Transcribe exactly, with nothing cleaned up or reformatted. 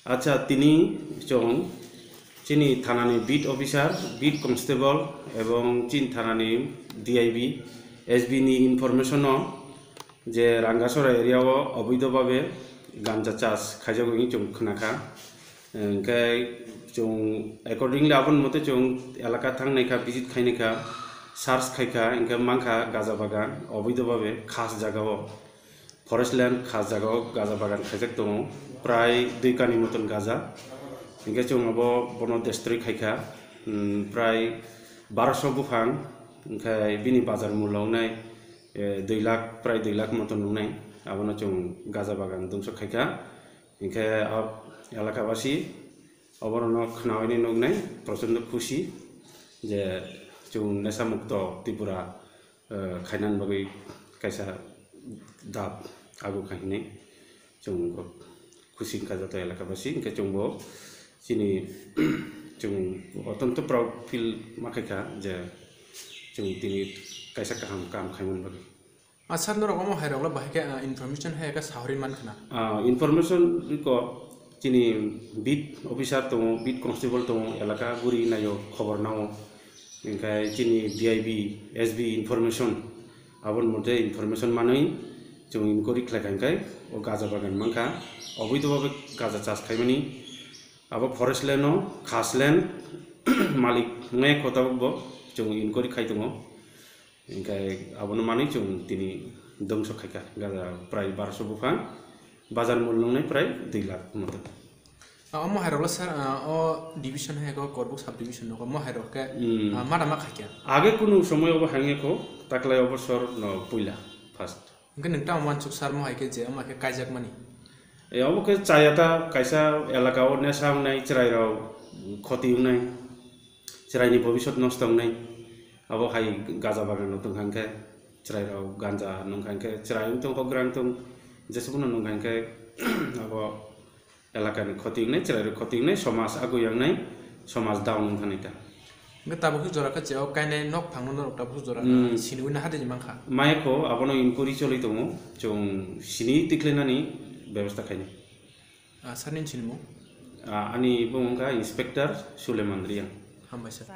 Acha, tini chwng chini thanani beat officer, beat constable ebong chini thanani D I B, S B ni information o je Rangasora area o oboido babe ganja chas khaijago hwnwi chwng khwnakha. Hwnkhe chwng accordingly aboni mote chwng elaka thangnaikha, visit khainaikha, search khaikha, hwnkhe mankha gaja bagan oboido babe khas jagao. Forest land khas jagao gaja bagan khaijak tongo, prai dui kani moton gaja. Hwnkhe chwng abo bono destroy khaikha, um, prai baroso buphang, hwnkhe bini bazar mullo wngnai, eh, dui lakh, prai dui lakh moton wngnai, abono chwng gaja bagan dongso khaikha. Hwnkhe a elaka basi oborokno khnaui nuknai prochondo khusi je chwng nesa mukto Tripura eh, khainani bagwi kaisa dab ago kha hinwi chwng khusi wngkha joto elaka basi, hwnkhe chwngbo chini chwng otonto proud feel ma khaikha je chwng tini kaisa kaham kam khaimani bagwi. Ah, sir, norok omo hai roklo bahai khe, ah, information hai khe sahori man khna? Ah, information ko chini beat officer tongo, beat constable tongo, elaka guri naio, khobor nao. Hingkhe chini D I B, S B information, aboni mote information manwi chwng inquiry khlai kha, hingkhe o gaja bagan mankha, oboido babe gaja chas khaimani, abo forest land o, khas land malik wngnai kho tabukbo chwng inquiry khai tongo. Hingkhe abono manwi chwng tini dongso khaikha, gaja prai baroso buphang, bazar mul nungnai prai dui lakh moto. Ah, omo hai roklo sir, ah, o division hai khe Korbuk sub division nogo, omo hai rok khe, Hmm. ah, mada ma khaikha. Age kunu somoy obo hangya kho, taklai obosor no puila first. Hingkhe nwng tamo wansuk sir, omo hai khe je, omo hai khe kaijakmani? E, obo khe chaya ta kaisa elaka o nesa wngnai, chwrai rok khoti wngnai, chwrai ni bobisot nosto wngnai. Abo hai gaja bagan rok tongkha hingkhe, chwrai rok ganja nungkha hingkhe, chwrai wng tong, hograng tong, jesubano nungkha hingkhe, abo elakani khoti wngnai, chwrairok khoti wngnai, somaj agwi yangnai, somaj down wng thani ta. Hingkhe tabuk jora khe je o kainai nok phangno norok tabuk jora Hmm. siniwi na hadini mankha. Maya kho abono inquiry choli tongo, chwng sini tikhlainani bebostha khainai. Ah, sir ni sinimung? Ah, ani bung wngkha Inspector Suleman Riang. Hambai sir.